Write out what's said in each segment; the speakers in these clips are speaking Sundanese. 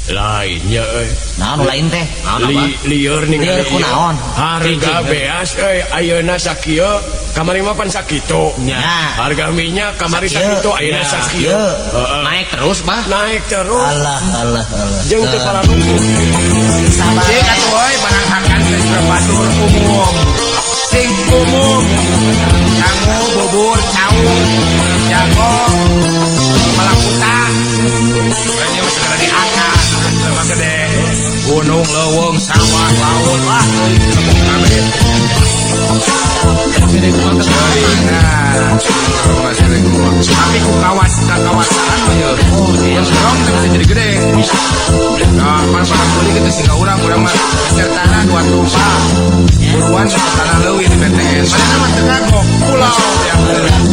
Lainnya euy. Naon nu lain teh? Lieur ning. Lieur kunaon? Harga beas euy ayeuna sakieu, kamari mah pan sakitu. Nya. Harga minyak kamari Sakieu. sakitu, ayeuna sakieu. Sakieu. Heeh. Naik terus, Bah. Naik terus. Alah, alah, alah. Jeung teu pararuguh. Cik atuh euy, barang hakan geus batur umum. Sing umum. Sangu, bubur, cau, jago, malakuta. Ini mah segala diakan, jelema gede. Gunung, leuweung, sawah, laut lah, tepung kabeh. Nah, tapi ku kawas kawasaan mah yeuh. Yang gerong teh bisa jadi gede. Nah, pan barang beli gitu sih urang, urang mah geser tanah dua tumpah. Buruan geser tanah leuwih di BTN. Mana mah teu kagok pulau yang Lagi.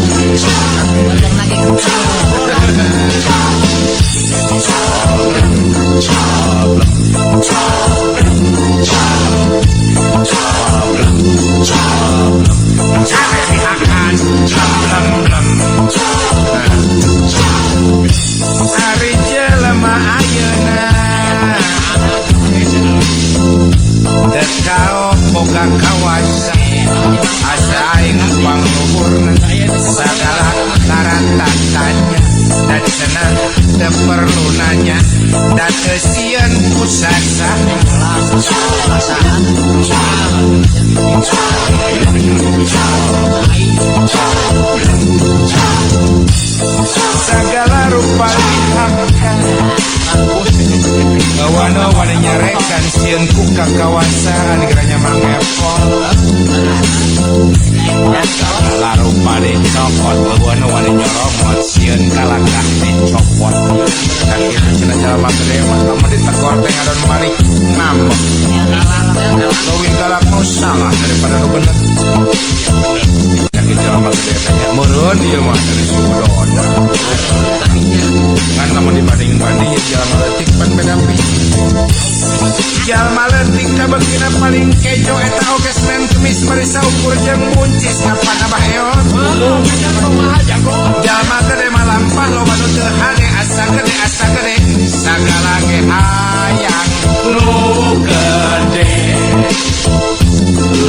Akan blem blem. Ari jelema ayeuna teu kaok boga kawasa, asa aing pangluhurna sagala taratatanya dan cenah teu perlu nanya dan teu sieun ku sasaha. Segala rupa dihakan, wana wana nyarekan sieun ku kakawasaan geranya mangepol. Segala rupa dicopot, wana wana nyoromot sieun kalakah dicopot. Kan kitu cenah jalma gede mah lamun ditegor teh ngadon balik ngambek. Leuwih galak nu salah daripada nu bener. Yakin jalma gede teh nya meureun ieu mah dari suku doda. Kan lamun dibanding-banding jalma leutik pan beda pisan. Jalma leutik kabeukina paling kejo eta oge Senin Kemis bari saukur jeung buncis kapan Abah Eot. Jalma gede mah lampah loba nu teu hade, asa gede asa gede sagala ge hayang nu gede.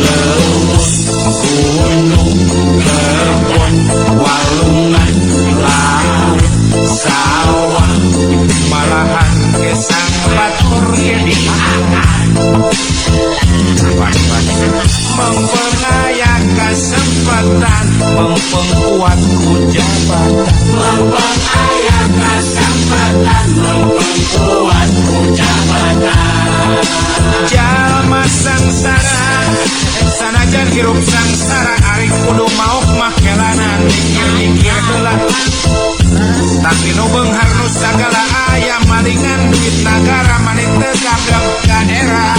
Leuweung, gunung, kebon, walungan, laut, sawah, malahan gesang batur ge dihakan. Mempengaya kesempatan, mempengkuat ku jabatan. Mempengaya kesempatan, mempengkuat ku jabatan. Jalma sangsara sanajan hirup sangsara, ari kudu maok mah kelanan mikir-mikir heula. Tapi nu beunghar nu sagala aya malingan duit nagara maneh teu gagap ka era.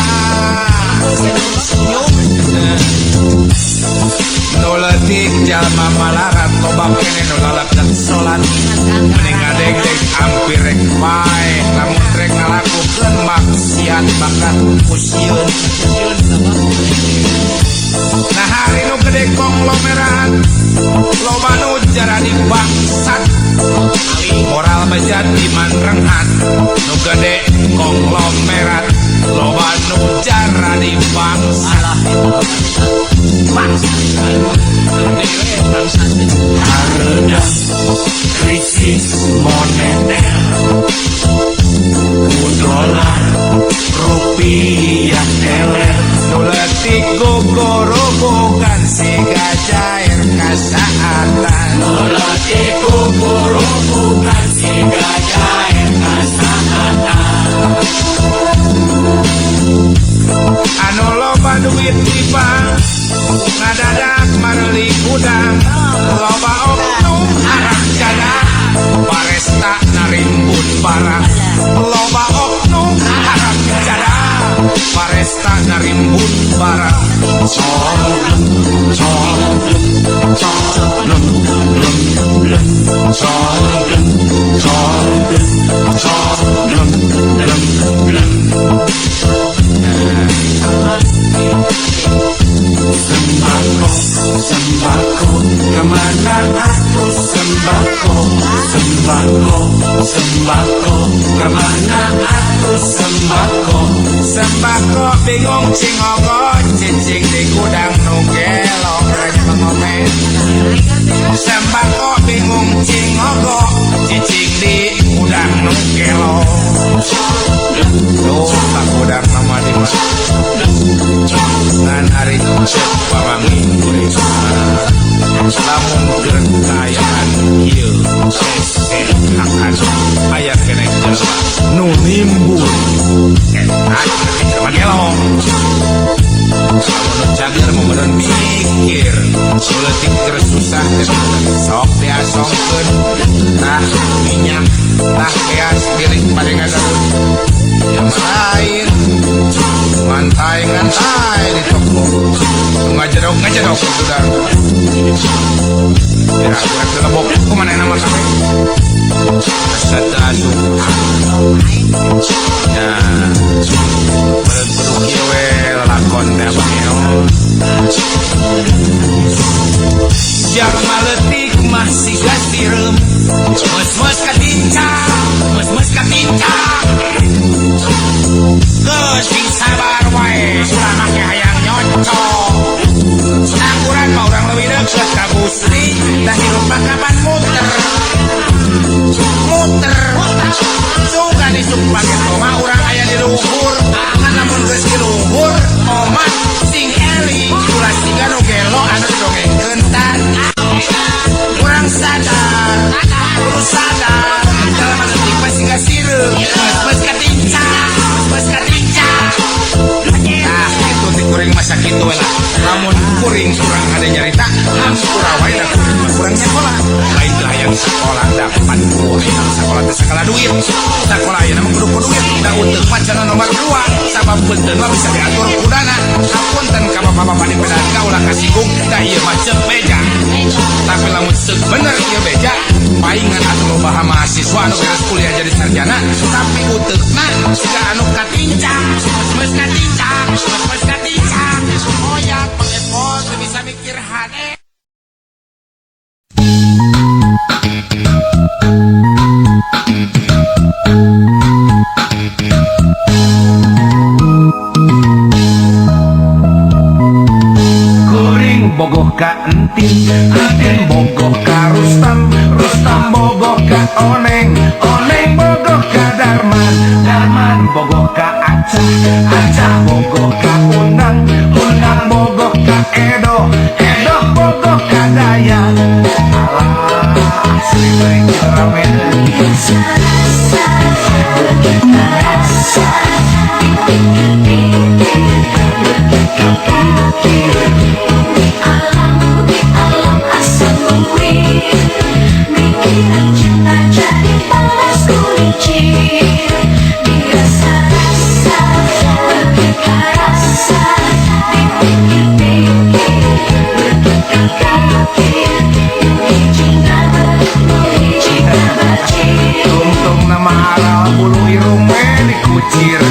Nu leutik jalma malarat loba kene nu lalakkeun salat. Mending ngadegdeg ampir rek paeh lamun rek ngalakukeun maksiat bakat ku sieun. Nah hari nu gede konglomerat loba nu jaradi bangsat. Moral bejat iman renghat, nu gede konglomerat loba nu jaradi bangsat. Hareudang krisis moneter, ku dolar rupiah teler. Nu leutik gogorobokan siga cair kasaatan. Nu leutik gogorobokan siga cair kasaatan. Anu loba duit di bank ngadadak mareli hudang, loba oknum haram jadah baresta narimbun barang. Loba oknum haram jadah baresta narimbun barang. Coblem coblem coblem blem blem coblem coblem coblem blem blem. Sembako, sembako, kemana aku sembako? Sembako, sembako, kemana aku? Atuh sembako sembako bingung cingogo cicing di gudang nu gelo rek ngomen sembako bingung cingogo cicing di gudang nu gelo. Duh, tak gudang nama di mana ngan ari cek pamangi kuring lamun keur kaayaan ieu hese hakan aya keneh jelema nu nimbul eta jelema gelo. Lamun cager meureun mikir leutik keur susah teh sok diasongkeun tah minyak tah beas milik bade ngagarut yang lain ngantai-ngantai di toko ngajedog ngajedog sudah kira-kira kelebok kumaha nama kabeh asa teu asup nya beureut kieu we lalakon teh abang eon jalma leutik mah siga sireum meus-meus katincak meus-meus katincak geus sing sabar wae ulah make hayang nyocok angguran mah urang leuwih deukeut ka Gusti da hirup mah kapan muter muter sugan isuk pake mah urang aya di luhur ngan lamun geus di luhur omah sing eling ulah siga nu gelo anu didongengkeun tadi urang sadar kudu sadar jalma leutik mah siga sireum meus-meus katincak meus katincak. Ah, itu ti kuring masa kitu we lah. Lamun kuring kurang hade nyarita hampura wae da kuring mah kurang nyakola. Lain teu hayang sakola dapat ku hayang sakola teh sakala duit. Sakola ayeuna mah kudu ku duit. Da uteuk mah cenah nomor 2 sabab beunteun mah bisa diatur ku dana. Hapunten ka bapak-bapak di pedagang ulah kasinggung da ieu mah ceuk beja. Tapi lamun ceuk bener ieu beja, paingan atuh loba mahasiswa anu beres kuliah jadi sarjana, tapi uteukna siga anu katincak, meus katincak, meus katincak. Moyak pengepot teu bisa mikir hade. Kuring bogoh ka Entin, Entin bogoh ka Rustam, Rustam bogoh ka Oneng, Oneng bogoh ka Darman, Darman bogoh ka Acah, Acah bogoh ka Unang, Unang bogoh ka Edo, Edo bogoh ka Dayat. Alah, asli beuki rame. Mikiran cinta jadi panas kulicir dirasa-rasa berkeka rasa dipikir-pikir berkeka-pikir cinta cinta bacir. Tungtung nama aral bulu irung we dikucir.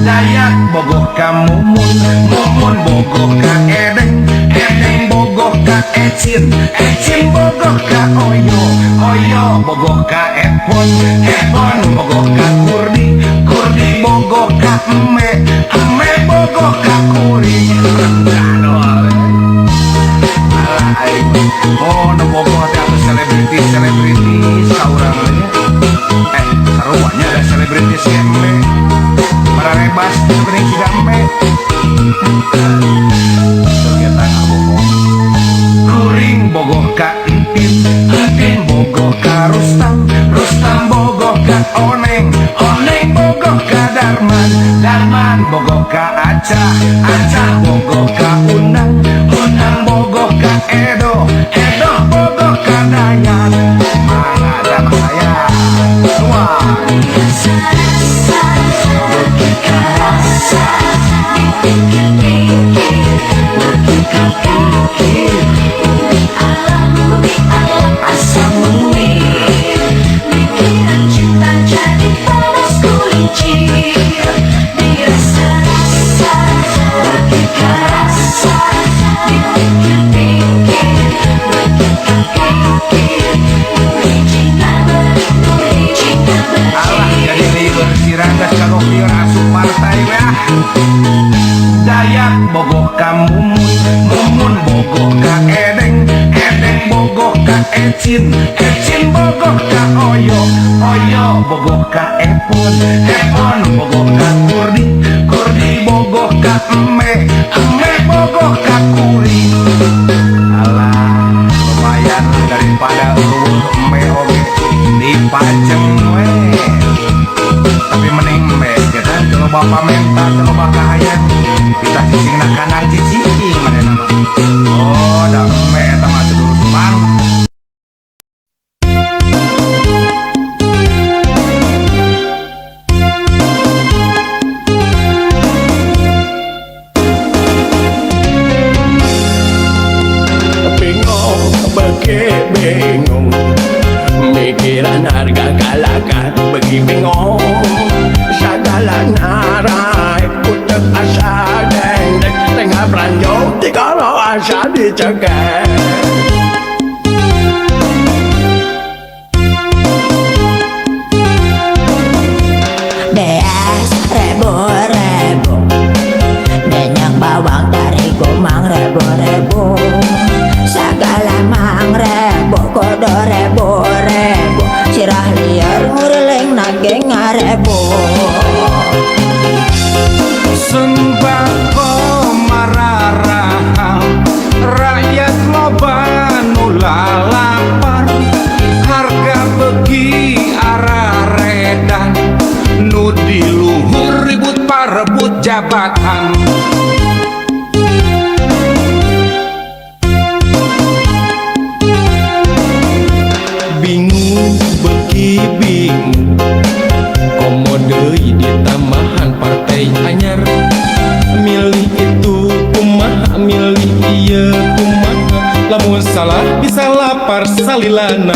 Dayat bogoh ka Mumun, Mumun bogoh ka Edeng, Edeng bogoh ka Ecin, Ecin bogoh ka Oyo, Oyo bogoh ka Epon, Epon bogoh ka Kurdi, Kurdi bogoh ka Eme, Eme bogoh ka Kuring. Aduh, alah aing. Oh, nu bogoh teh atuh selebriti selebriti saurang nya. Saruanya ada selebriti si Eme. Para rebas geuning siga Eme. Ternyata bohong. Kuring bogoh ka Entin, Entin bogoh ka Rustam, Rustam bogoh ka Oneng, Oneng bogoh ka Darman, Darman bogoh ka Acah, Acah bogoh ka Unang, Unang bogoh ka Edo, Edo bogoh ka Dayat. Mangga damang saya. Wah. Rasa-rasa berkeka rasa dipikir-pikir berkeka-pikir bumi alam asa muir mikiran cinta jadi panas kulicir dirasa-rasa berkeka rasa dipikir-pikir berkeka-pikir cinta cinta Alah bacir. jadi lieur. Pikiran geus kagok lieur asup partai we ah. Dayak bogoh ka Mumun, Mumun bogoh ka Edeng, Edeng bogoh ka Ecin, Ecin bogoh ka Oyo, Oyo bogoh ka Epon, Epon bogoh ka Kurdi, Kurdi bogoh ka Eme, Eme bogoh ka Kuri. Alah, lumayan daripada eueuh eme oge dipajeng we. Tapi mending eme gitu kan, kalau bapak minta, kalau bapak hayang kita cicing na kanan cicing manehna mah. Oh, da eme eta mah dulur separuh. Bingung beki bingung mikiran harga kalakah beki bingung segala narai utek asa dengdek tengah beranjok tikoro asa dicekek. Beas rebo rebo, minyak bawang dari gomang rebo rebo, segala mang rebo kodo rebo rebo, sirah liar nguriling nage ngarebo. Sembako mararahal, rakyat loba nu lalapar, harga beuki araredan, nu di luhur ribut parebut jabatan. Bingung beki bingung komo deui ditambahan partai anyar, milih itu kumaha milih ieu kumaha, lamun salah bisa lapar salilana.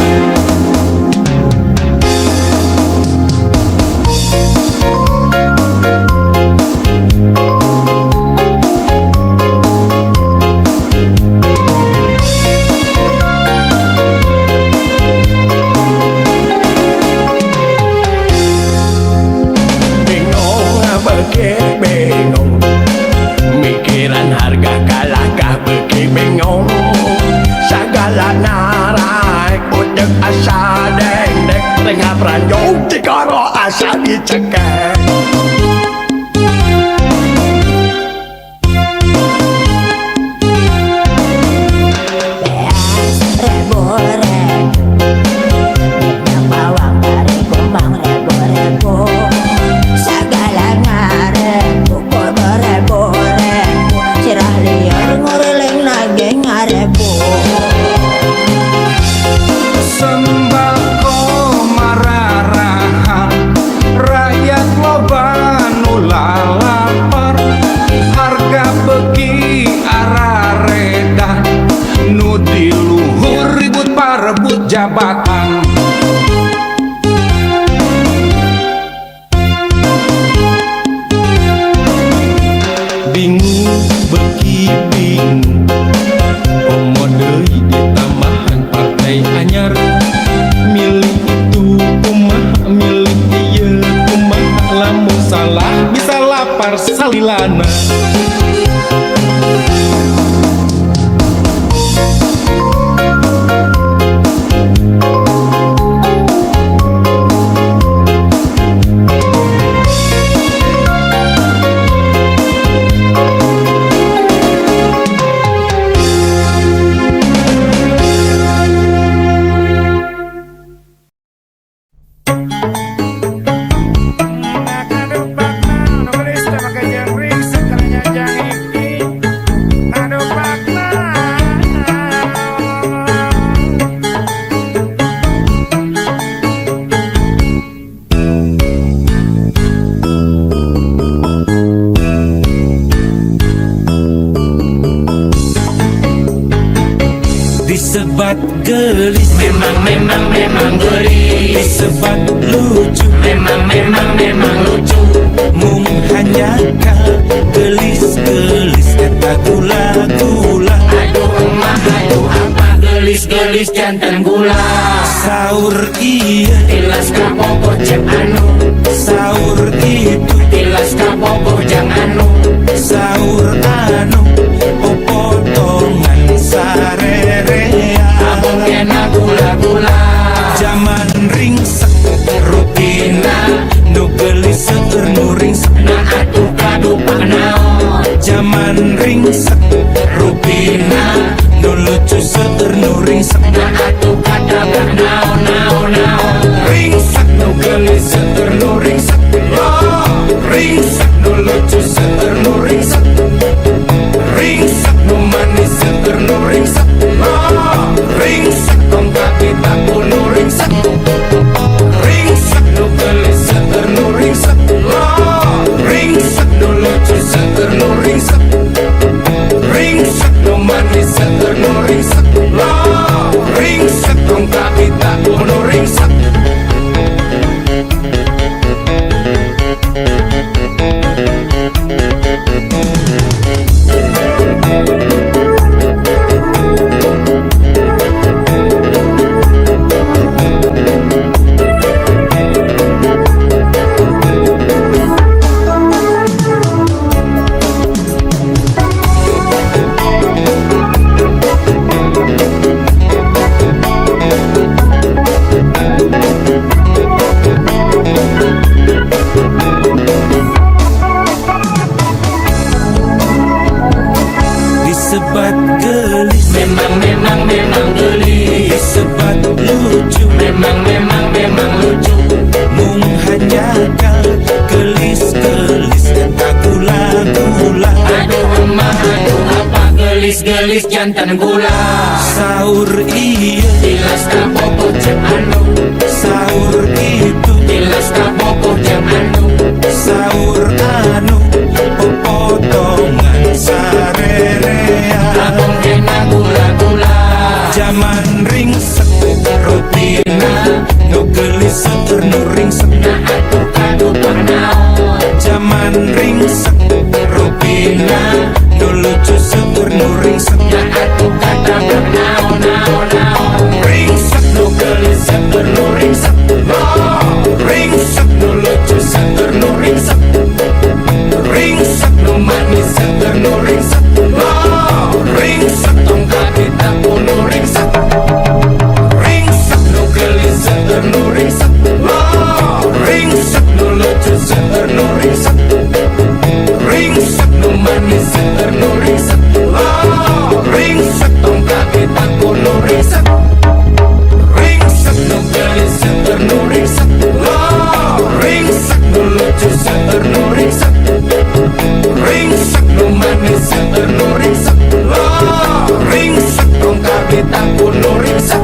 Bingung beki bingung mikiran harga kalakah beki bingung segala narai utek asa dengdek tengah beranjok tikoro asa dicekek. Beas rebo rebo, minyak bawang dari gomang rebo rebo, segala ngarebo kodo rebo rebo, sirah liar nguriling nage ngarebo. Sembako mararahal, rakyat loba nu lalapar, harga beuki araredan, nu di luhur ribut parebut jabatan. Bingung beki bingung komo deui ditambahan partai anyar, milih itu kumaha milih ieu kumaha, lamun salah bisa lapar salilana. Disebat gelis, memang memang memang gelis. Disebat lucu, memang memang memang lucu. Mung hanya gelis gelis kata gula gula. Aduh emak, aduh apa, gelis gelis jantan gula. Saur iya, tilas kapokor cep anu. Saur Jaman ringsek rupina nu lucu seueur nu ringsek. Nah atuh katabrak naon naon naon. Ringsek nu geulis seueur nu ringsek. Oh, ringsek nu lucu seueur nu ringsek. Ringsek nu manis seueur nu ringsek. Oh, ringsek tong kabita ku nu ringsek. Ringsek nu geulis seueur nu ringsek. Oh, ringsek nu lucu seueur nu ringsek. Ringsek nu manis seueur nu ringsek. Oh, ringsek tong kabita ku nu ringsek. Disebat gelis Memang memang memang gelis. Disebat lucu Memang memang memang lucu. Mung hanya kal gelis-gelis dan tak gula-gula. Aduh emak aduh apa gelis-gelis jantan gula. Sahur iya Tilas kabogoh jeung anu. Sahur itu Tilas kabogoh jeung anu. Sahur anu pepotongan sarerea. Abong enak gula-gula. Jaman ringsek rupina nu geulis seueur nu ringsek. Nah atuh kadupak naon. Jaman ringsek rupina nu lucu seueur nu ringsek. Nah atuh katabrak naon naon naon. Ringsek nu geulis seueur nu ringsek. Oh, ringsek nu lucu seueur nu ringsek. Ringsek nu manis seueur nu ringsek. Oh, ringsek tong kabita ku nu ringsek. Ringsek nu geulis seueur nu ringsek. Oh, ringsek nu lucu seueur nu ringsek. Ringsek nu manis seueur nu ringsek. Oh, ringsek tong kabita ku nu ringsek. Ringsek nu geulis seueur nu ringsek. Oh, ringsek nu lucu seueur nu ringsek. Ringsek nu manis seueur nu ringsek. Oh, ringsek tong kabita ku nu ringsek.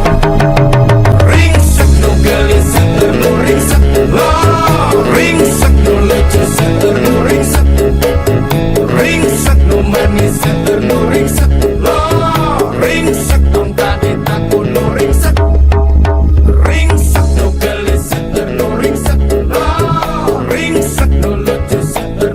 Ringsek nu geulis seueur nu ringsek. Oh, ringsek nu lucu seueur nu ringsek. Ringsek nu manis seueur nu ringsek. Oh, ringsek tong kabita ku nu ringsek. Ringsek nu geulis seueur nu ringsek. Oh, ringsek nu lucu seueur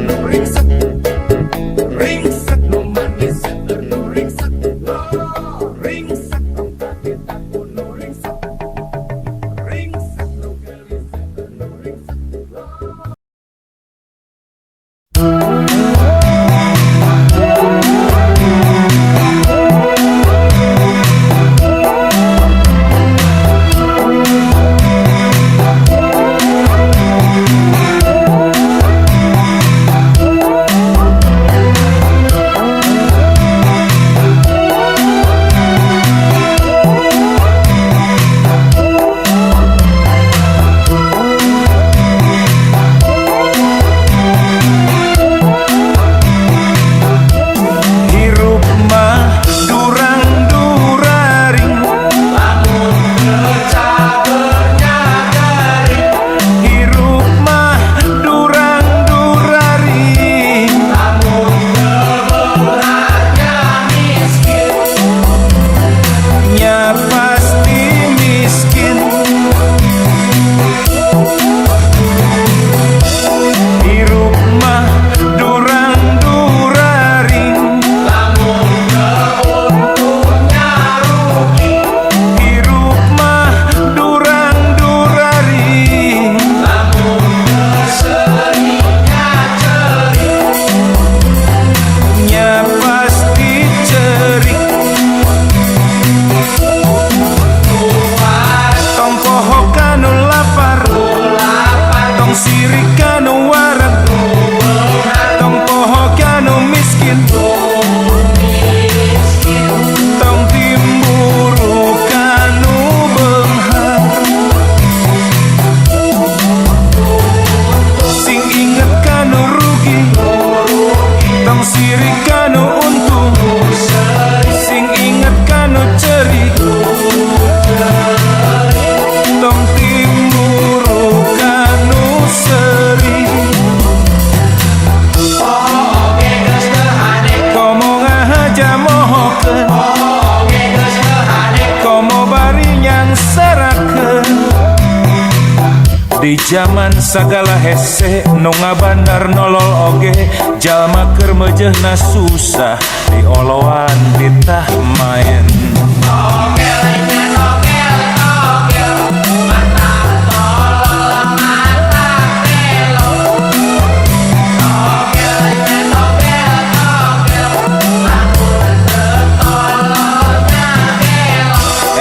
Di zaman sagala hese nu ngabandar nolol oge jalma keur meujeuhna susah dioloan titah maen.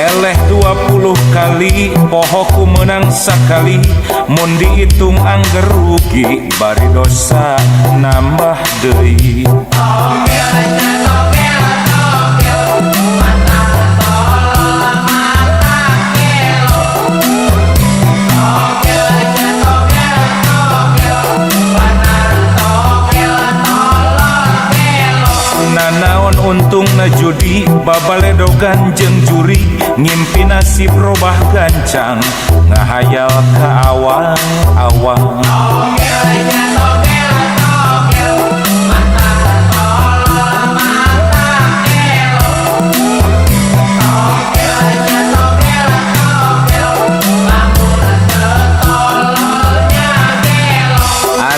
Eleh 20 kali pohoku menang sakali mun dihitung angger rugi bari dosa nambah deui. Nanaon untungna judi babaledogan jeung juri ngimpi nasib robah gancang ngahayal ka awang-awang.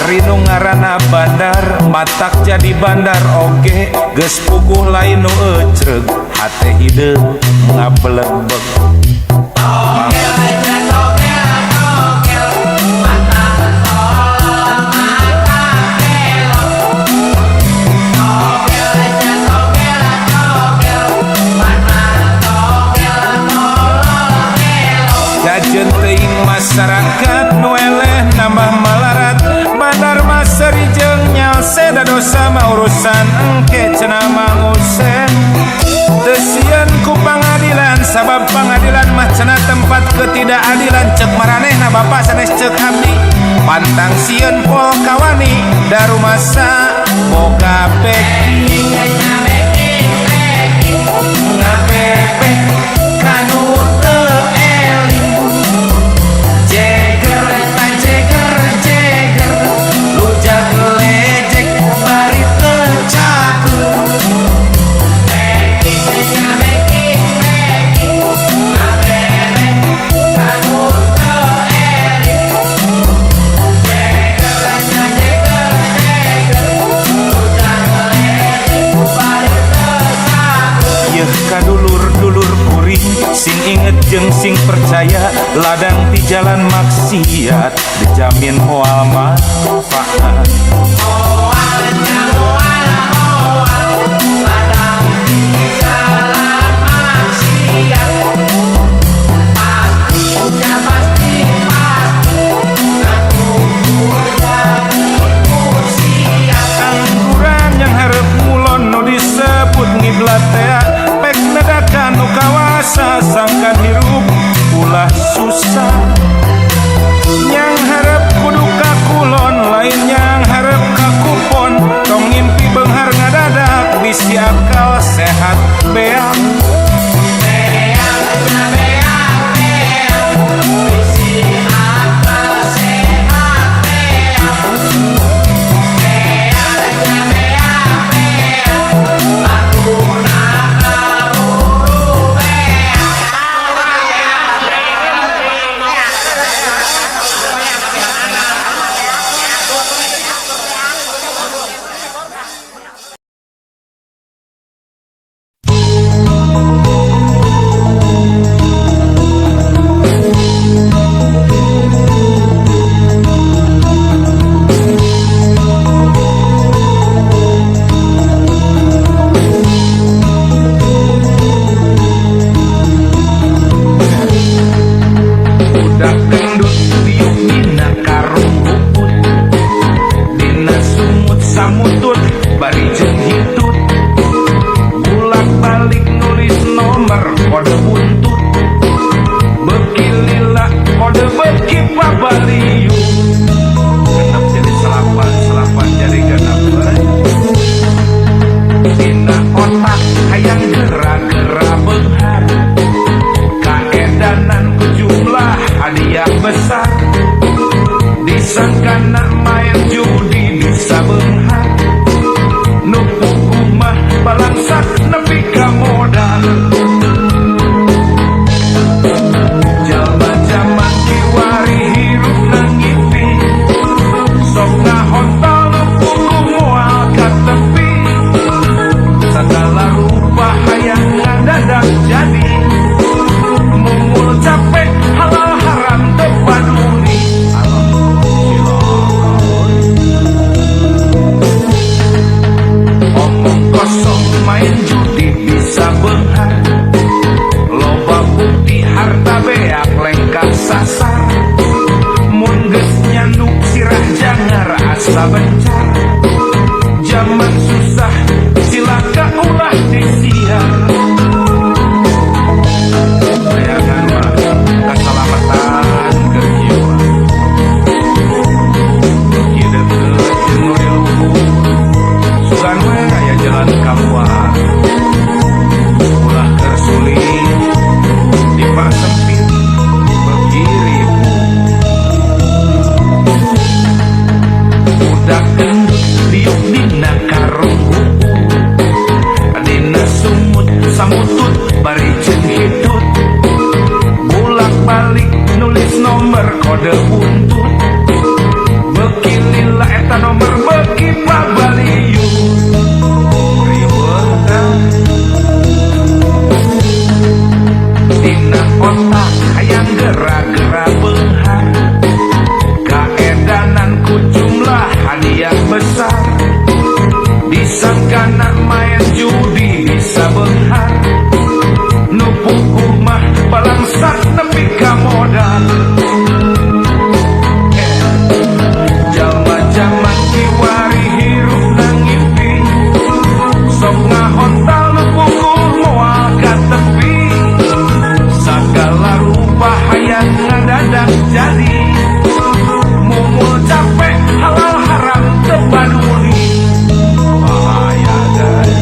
Ari nu ngaranna bandar matak jadi bandar oge geus puguh lain nu ecreg hate hideung ngabelegbeg. Jajeun teuing masyarakat nu eleh nambah malarat bandar maseri jeung nyalse da dosa mah urusan engke cenah mangusen. Teu sieun ku pangadilan sabab pangadilan mah cenah tempat ketidakadilan ceuk maranehna bapa sanes ceuk abdi pantang sieun pol kawani da rumasa boga beki ngabebek kanu teu eling jeger ta jeger jeger lujak lejek bari teu cakur. Yeuh kadulur-dulur kuring sing inget jeung sing percaya ladang ti jalan maksiat dijamin moal manfaat. Angguran yang hareup ngulon nu disebut ngiblat tea pek nedakan nu kawasa sangkan hirup ulah susah. Yang hareup kudu ka kulon lain yang hareup ka kupon tong ngimpi beunghar ngadadak bisi akal sehat beak. Disangka nak main judi bisa beunghar. Jangar asa bencar. Zaman susah cilaka ulah disiar. Bayangan mah kasalamatan keur kieu mah. Kieu deukeut jeung nu di luhur. Sugan we aya jalan kaluar. Ulah keur sulit dipersempit beuki ripuh. Budak gendut diuk dina karung dina sumut samutut bari jeung hitut. Bolak-balik nulis nomor kode buntut. Beuki lila eta nomor beuki pabaliut. Riweuh tah. Dina otak hayang gera-gera beunghar. Kaedanan ku jumlah hadiah besar. Disangkana main judi bisa beunghar. Nu puguh mah balangsak nepi ka modal. Jalma-jaman kiwari hirup ngimpi. Sok ngahontal nu puguh moal ka tepi. Sagala rupa hayang ngadadak jadi. Mumul capek halal haram teu paduli. Bahaya guys.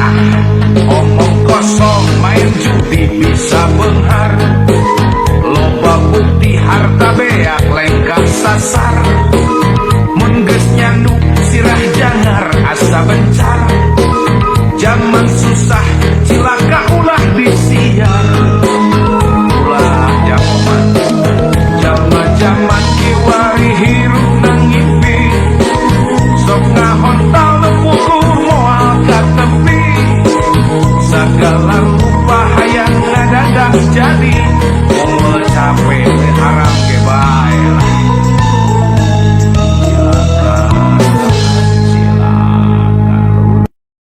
Ah, omong kosong main judi bisa beunghar. Loba bukti harta beak lengkah sasar. Mun geus nyandu sirah jangar asa bencar. Zaman susah cilaka ulah disiar. Ulah jagoman. Jalma-jaman kiwari hirup ngimpi. Sok ngahontal nu puguh moal ka tepi. Sagala rupa hayang ngadadak jadi. Mumul capek haram ge bae lah.